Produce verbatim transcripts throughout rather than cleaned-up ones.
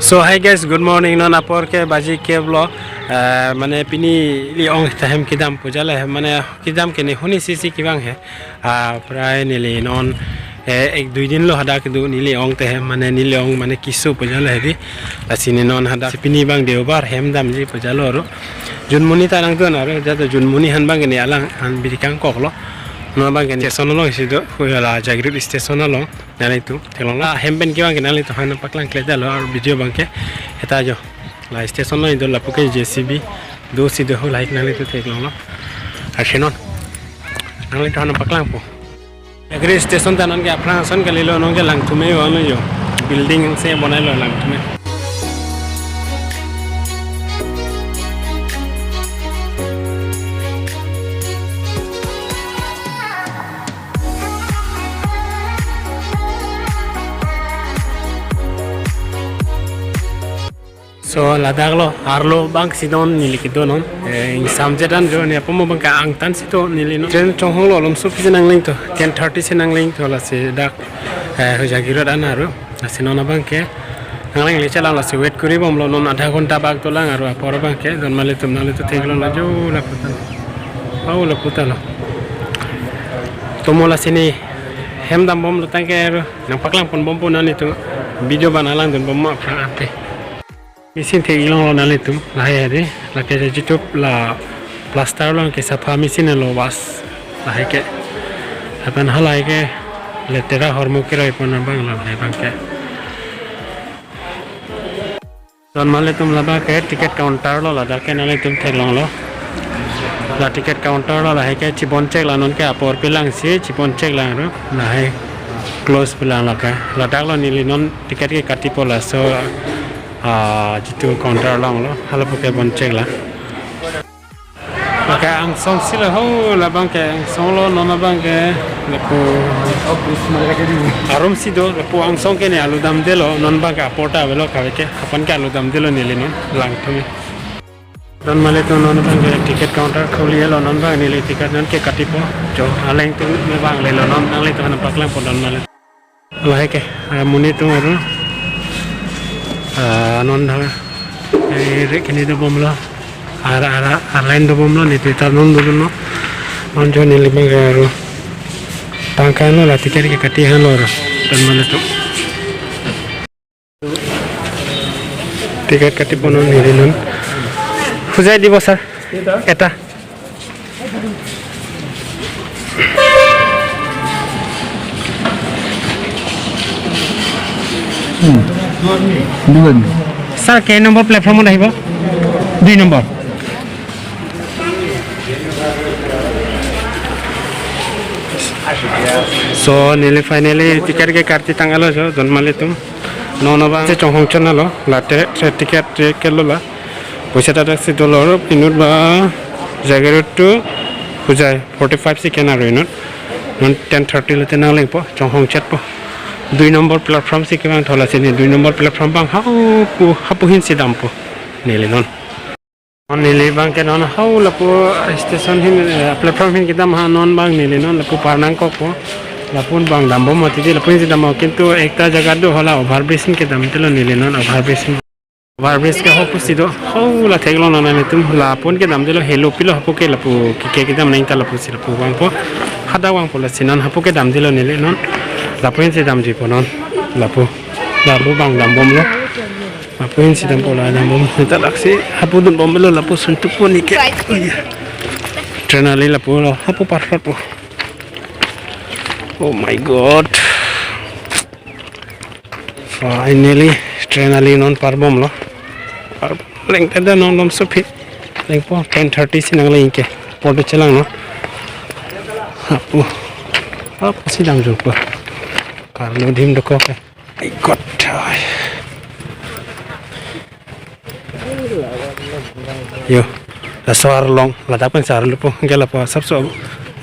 So hi guys, good morning. Non apor ke baji kep lo, eh, mane pini ili ong ta hem kedam pu jale, mane kedam ke ne huni sisi kevang he. Ah, prai neli non, eh, ek dui din lo hadak do neli ong te hem, mane neli ong mane keso pu jale he di. Lasi ne non hadak si pini bang deobar hem damji pu jalo aro. Junmuni ta nangdun aro, jata Junmuni han bang ke ne alang han bidi kangkok lo. Non bang ke ne station along si do, hu la Jagiroad station along. Nanglitum theklong lo. Ah, hem pen kevang ke nanglitum han paklang kle dalo, aro video bang ke heta jo. La station lo indo lapu ke J C B do si do ho, lahai nanglitum theklong lo. Asenon. Nanglitum han paklang po. Agri station ta non ke aphrang ason kalilo, non ke Langthume wan lo jo. Building se bonai lo Langthume. So ladak lo, arlo bang si don neli kedo non. Eh, ingsamjet an jo ne apomo bang ke angtan si do neli non. Train chonghong lo, lomso pisi nangling to, ten thirty si nangling to, lasi dak, eh, hu Jagiroad an aro. Lasi non abang ke nangling le chelang, lasi wait kuri bom lo, non adha ghonta bak dolang aro apor abang ke. Don malitum nanglitum theklong lo jo lapu ta. Au lapu ta lo. Tomo lasi ne hem dam bom lo tangke aro. Nang paklang pon bom po nanglitum. Video bana langdun bom ma aphrang ante. Machine theklong lo nanglitum, lahai hadi, lake je jitu la plaster along ke sapha machine lo was, lahai ke. Lapen halahai ke letera hormu keroi pon abang lo, lahai bang ke. Don malitum labang ke ticket counter lo, ladak ke nanglitum theklong lo. La ticket counter lo, lahai ke chibon chek la, non ke apor pilang si chibon chek lang ro, lahai close pilang lake. Ladak lo neli non ticket ke katipo, laso ah, jitu counter along lo, halapu ke bon chek la. Lake angsong si lo ho, labang ke angsong lo, non abang ke lapu arum si do, lapu angsong ke ne alu damde lo, non bang ke apor ta avelo kave ke, apan ke alu damde lo neli non, Langthume. Don malitum non abang ke ticket counter khuli lo, non bang neli ticket non ke katipo, jo, aleng tu me bang le lo, non nanglitum han paklang po don malitum. Lahai ke, ah, monit atum aro, ah, non dha, eh, re kini do bom lo, ara, ara, ara line do bom lo, neli ta non do bom lo, non jo neli bang ke aro, tangka no la ticket ke kati han lo aro, don malitum. Ticket kati pon non neli non. Hujai dibo sir? Eta. Sir, kei number platform ot ahibo? Dui number. So, neli finally ticket ke karti tang alo jo, don malitum. Non abang si Chonghong chenalo, la te, te ticket te ke lo la. Poisa ta dak si dollar inut ba Jagiroad to Hojai forty-five si kenar inut. Non ten thirty lote nangleng po, Chonghong chet po. Dui number platform si kevang thola sini, dui number platform bang hapu, hapu hin si dampo. Neli non. Non neli bang ke non hau lapu station hin, eh, platform hin kedam ha non bang neli non lapu parnang kok po. Lapun bang dambom mati di lapun si dambom kintu ekta jaga do hala overbridge hin kedamdelo neli non overbridge hin. Overbridge ke hapu si do hau la theklong non nelitum lapun kedamdelo helo pilo hapu ke lapu ke ke kedam nang ta lapu si lapu vangpo. Hadak vangpo lasi non hapu kedamdelo neli non. Lapun si damji po non lapu. Lapu bang dambom lo. Lapu hin si dampo la dambom. Neta laksi hapu dunbomlo lapu suntuk po neke. Train ali lapu lo hapu parfat po. Oh my God. Finally train ali non parbomlo. Par leng tada non lom supi. Leng po ten thirty si nangleng ke. Porto chelang no. Hapu. Hapu si damjupo. Karlo dim dokok ke. Ai kot. Yo, laso arlong, ladak pen si arlo po, gela po, sapso,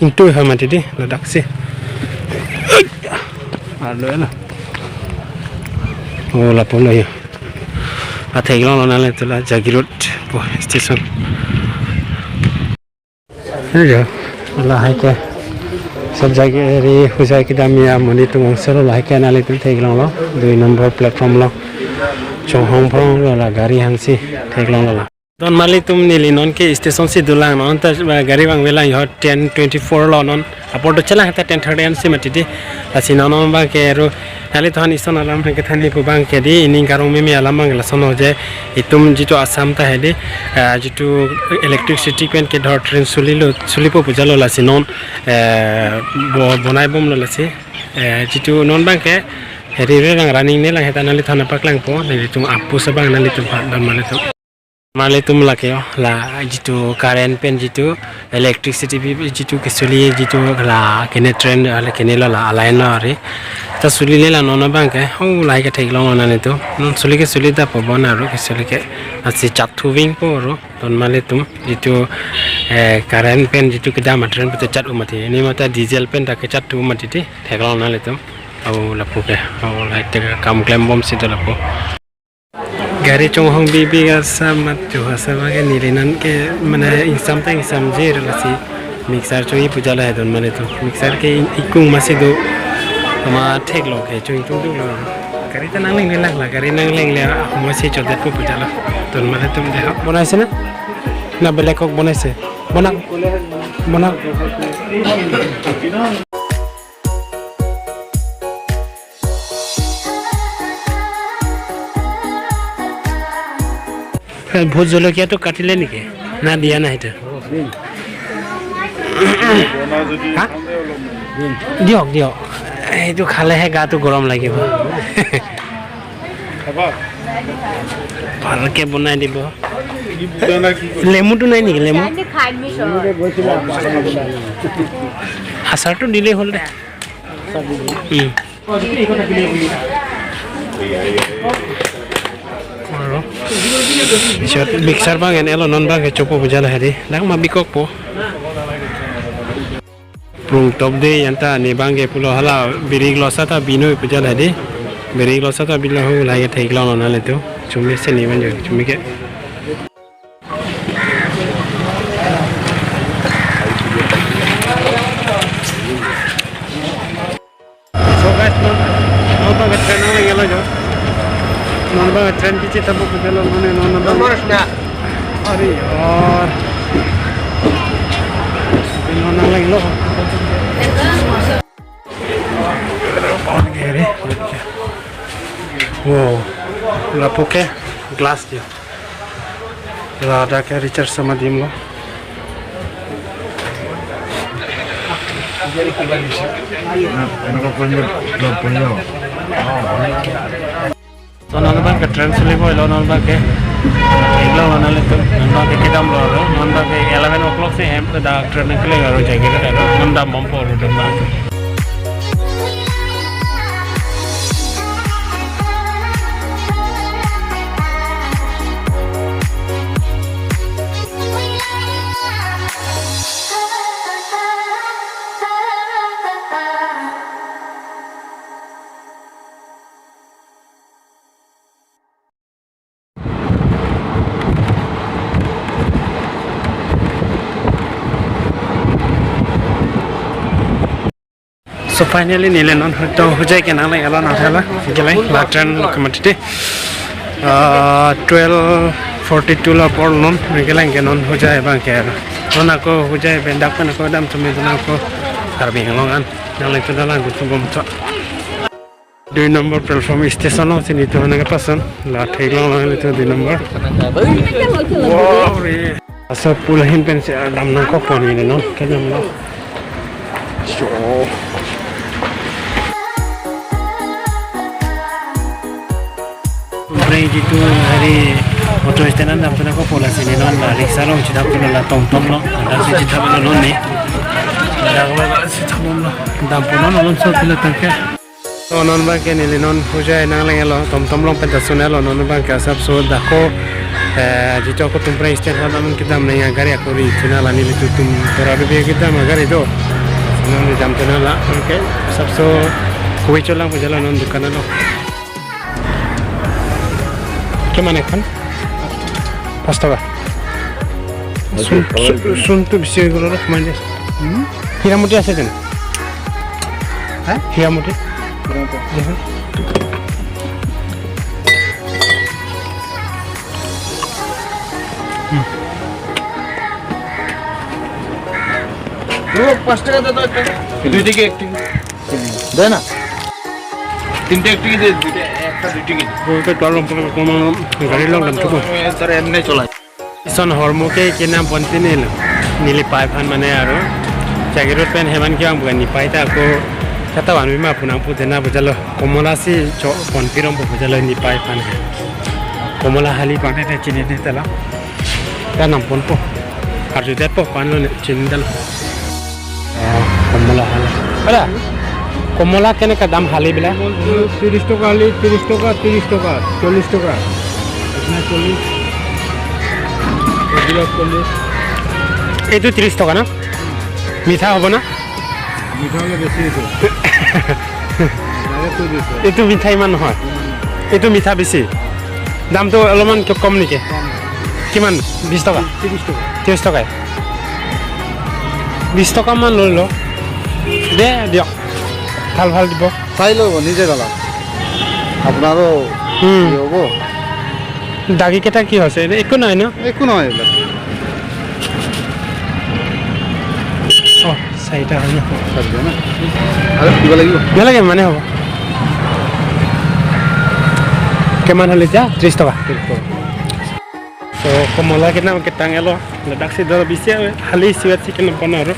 intu ha mati di, ladak si. Arlo ya na. Oh, lapu lo yo. Athai long lo nale tula Jagiroad po station. Ayo, lahai ke. Sab jagi ri hujai kedam ya moni tumong selo lahai ke nali tum theklong lo. Dui number platform lo. Chonghong phrong lo la gari hangsi theklonglo la. Donmali atum, neli non ke station si dolang, non ta, eh, gari vangvelang ho ten twenty-four lo non. Apor dochelang ta ten thirty ansi mati dei. Lasi non non abang ke ro, nanglitumphan ison alam kethan pu abang ke dei, ining karong meme alam abang lason ho je, itum jitu Assam ta he dei, eh, jitu electricity pen kedor train sulilo, sulipo pu jalo lasi non, eh, bo-, bonai bomlo lasi. Eh, jitu non abang ke, heri re lang running ne lang heta nanglitumphan paklangpo, nanglitum apus abang nanglitumphan, donmali atum. Donmali atum lake ho, la jitu current pen jitu electricity bi jitu kesuli jitu la kene train la kene lo la a line lo ri. Ta sulile la non abang ke, oh, lahai ke theklonglo nanglitum. Non suli ke suli ta po bon aro kesuli ke. Lasi chat thuving po ro, donmali atum. Jitu, eh, current pen jitu kedam a train pen ta chat u mati. Ini mata diesel pen ta kechat u mati dei, theklonglo nanglitum. Oh, lapu ke. Oh, lahai te kam klem bomsi do lapu. Gari chonghong bibi asap mat jo asap ke neli non ke mane ingsam ta ingsamji lasi mixer chongji pu jalo he donmali atum. Mixer ke ikung masi do ama theklo ke chongtung tunglo. Gari ta nanglengle lang la, gari nanglengle ama si chodetpo pu jalo donmali atum dei. Bonaise na? Na belek kok bonaise? Bonak. Bonak. Vote জলকীয়াটো কাটিলে নেকি? না, দিয়া নাই সেইটো। হা? দিয়ক, দিয়ক। সেইটো খালেহে গাটো গৰম লাগিব। ভালকে বনাই দিব। নেমুটো নাই নেকি, নেমু? আচাৰটো দিলেই হ'ল দে। উম। Aro, mixer abang en-elo, non abang ke chopo pu jalo he dei. Dak ma bikokpo. Prung top dei, anta ne abang ke pulo hala birik losa ta binoi pu jalo he dei. Birik losa ta bilo ho, lahai ke theklonglo nanglitum. Chumi se ne manjo, chumi ke. So guys, non, non abang ke train nangleng-elo jo. Non abang ke train kichi tapo pu jalo, non, non abang. Are yaar. Non nangleng-lo. Wow, lapu ke glass dia. Ladak ke recharge sama dim lo. So, non abang ke train suli boy lo, non abang ke. Iklo lo nanglitum, non abang ke kedam lo, non abang ke eleven o'clock si hem ke dak train ke le aro jagi ke aro, non dam bompo lo, non abang ke. So finally, neli non hoito Hojai ke nangleng-elo nangthela. Kelang la train lo ke mati dei. Ah, twelve forty-two lo apor non, kelang ke non Hojai abang ke. Non ako Hojai pen dak pen ako dam tumi non ako Karbi Anglong an. Nangleng tu dalang kutu bom to. Dui number platform station lo, sini tu hana ke pason. La theklonglo tu dui number. Wow, re. Asa pula hin pen si dam nangkok pon ini non. Kedam lo. So. Bre jitu hari auto stand an damthu nangkokpo lasi ne non la rickshaw along chedamthu lo la tomtom lo. Ladak si chedam lo non ne. Ladak lo si chedam lo. Dampo non along so pila tangke. So non abang ke neli non Hojai nangleng-elo, tomtom along pen ta sun-elo, non abang ke asapso dak ako, eh, jitu ako Tumpre stand ha namun kedam nang gari ako ri tuna la nelitum tora bi kedam gari do. Non kedam tuna la, okay, asapso kue cholang pu jalo non dukan along. কিমান এখন? পাঁচ টকা। চূণ, চূণ, চূণটো বেছি হৈ গ'ল অলপ, কমাই দিয়া। হুম? হীৰামতি আছে জানো? হা? হীৰামতি? হীৰামতি। দেখাচোন। দু, পাঁচ টাকা দে তো একটা। দুই দিকে একটি। দে না। তিনটে একটি দে, দুইটা, একটা দুই ticket. Bangke tolong pura kono gari long dam chuko. Sir, এমনি চলাই। Ison hormu ke kenam ponpinelo. Neli pei aphan mane aro. Jagirot pen heman kevang bukan nepei ta ako. Kata wan bima punang pu dena bujalo. Komola si cho ponpirong pu bujalo nepei aphan. Komola hali pang te chinine tela. Dam ponpo. Arjudetpo, panlo ne chinine tela. Ah, komola hali. Ada? Komola keneka dam hali bila? তিরিশ টাকা hali, তিরিশ টাকা, তিরিশ টাকা, চল্লিশ টাকা। এখানে চল্লিশ, এগুলো চল্লিশ। এইটো ত্ৰিশ টকা না? মিঠা হ'ব না? মিঠা হ'লে বেছি এইটো। Direct কৈ দিছো। এইটো মিঠা ইমান নহয়। ইমান নহয়। এইটো মিঠা বেছি। দামটো অলপমান ক-, কম নেকি? কম। কিমান? বিশ টকা? ত্ৰিশ টকা। ত্ৰিশ টকাই? বিশ টকামান লৈ লওক। দে, দিয়ক। ভাল, ভাল দিব। চাই ল'ব, নিজে দাদা। আপোনাৰো হুম। কি হ'ব? দাগি কেইটা কি হৈছে? এনে একো নাই ন? একো নহয় এইবিলাক। অ, চাৰিটা হয় ন? চাৰিটা ন? আৰু কিবা লাগিব? নালাগে, মানে হ'ব। কিমান হ'ল এতিয়া? ত্ৰিশ টকা। ত্ৰিশ টকা। So, komola kenam ketang elo. Ladak si dolo bisi ave. Hali siwat si kenam pon aro.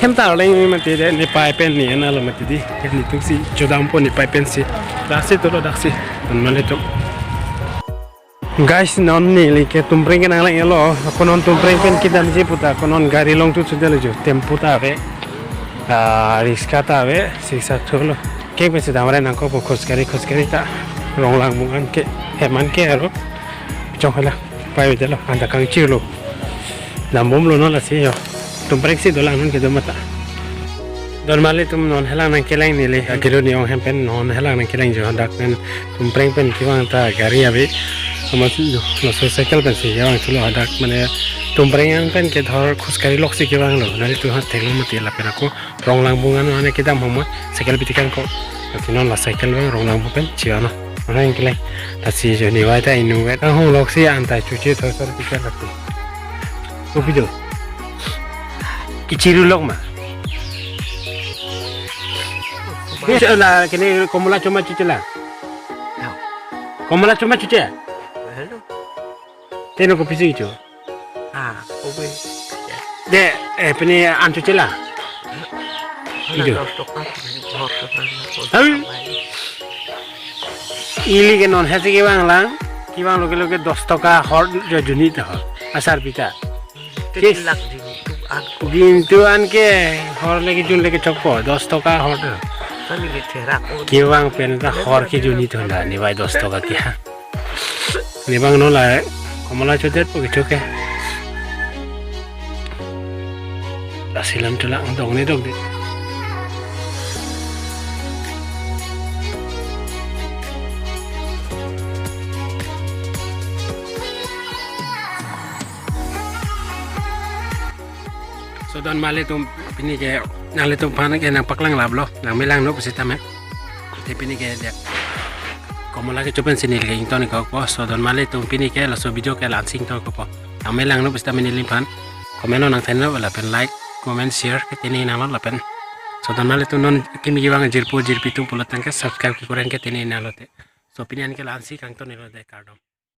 Hem ta arleng mi mati de nepei pen ni ana lo mati di. Netum si chodampo nepei pen si. Ladak si dolo dak si. Donmalitum. Guys, non neli ke Tumpreng kenang lang elo. Ako non Tumpreng pen kedamji puta. Ako non gari long tu sudah lejo. Tempo ta ave. Ah, rickshaw ta ave. Siksa thulo. Keng pen si damra nangkokpo khosgari khosgari ta. Ronglang bung an ke. Heman ke aro. Chong hala. Pei delo, anta kangchirlo. Dambomlo non lasi yo. Tumpreng si dolang non kedo mata. Donmalitum non helang nangkelang neli. Akiro ni ong hem pen non helang nangkelang jo hadak pen Tumpreng pen kevang ta gari ave. Sama si jo, laso cycle pen si kevang thulo hadak mane Tumpreng an pen ke dhor khosgari lok si kevanglo. Nelitum ha theklong mati lapen ako Ronglang bung an mane kedam hom mo cycle bitikan ko. Lasi non la cycle bang Ronglang bung pen chiwa no. Mana yang kelai. Lasi jo ni wai ta inu wet. Ang hong lok si anta chuche thoi sor pikir lasi. Kopi do. Kichiru lok ma. Bisa la kene komola choma chuche la. Komola choma chuche. Hello. Teno kopi si cho. Ah, obe. De, eh, pini an chuche la. Ijo. Dos toka, dos toka. Hal. Ili ke non hesi kevang lang, kevang loke loke dos toka hor jo junit ho. Asar pita. Kis. Lak junit tu an. Junit tu an ke hor lagi jun lagi chokpo, dos toka hor tu. Kami ke cherak. Kevang pen ta hor ke junit ho la, ni bai dos toka ke. Ni bang no la, komola chodetpo kecho ke. Lasi lam chula ang dong ni dong di. So donmalitum pini ke nanglitum aphan ke nangpaklang laplo, nangmelang no pusitame. Te pini ke dia komola kecho pen si neli ke ingtonkokpo. So donmalitum pini ke laso video ke la-an si ingtonkokpo. Nangmelang no pusitame neli aphan comment nangthanlo lapen like, comment, share ke tini nanglo lapen. So donmalitum non kimi kevang jirpo jirpi atum pulo tangte subscribe ke kurang ke tini nanglo te. So pini an ke la-an si kangton nelo de kardom.